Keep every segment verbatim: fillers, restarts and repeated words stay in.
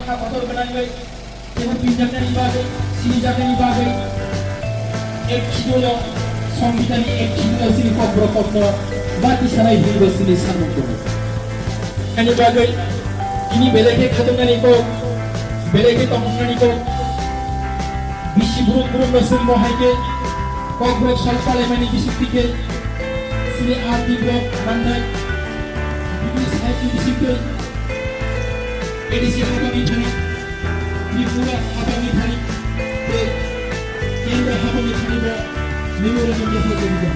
Kotor gwnangwi teibo pinjaknani bagwi, sinijaknani bagwi ek khidono, Songkitani ek khidono chini kokborok kokno bati sanai hwnwi chini samung tongo. Ani bagwi tini belai khe khatungmani kok, belai khe tongmani kok, bisi buruk burukno chwng mohai khe kokborok sal palaimani bisingtwi khe chini R D block mangnai, bini side ni bisingtwi A D C habangni thani, Tripura habangni thani, tei Kendra habangni thani bo memorandum yaphar khe rijak.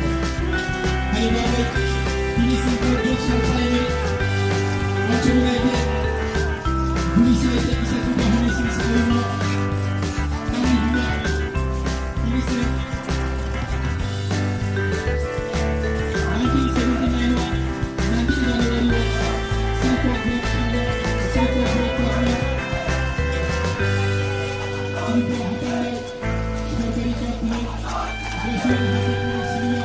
Ani bagwi tini sengkrak jok sal phaimani, wansuknai khe, bini side tei kisa chuba hwnwi sini sawi mano. Tamni hwnba tini se nineteen seventy-nine o, nineteen January o, Saikok Block Sangha, Saikok Block Sangha, Tripura Haphang Sorkari Kok Block, Bosong Haphang Sangha,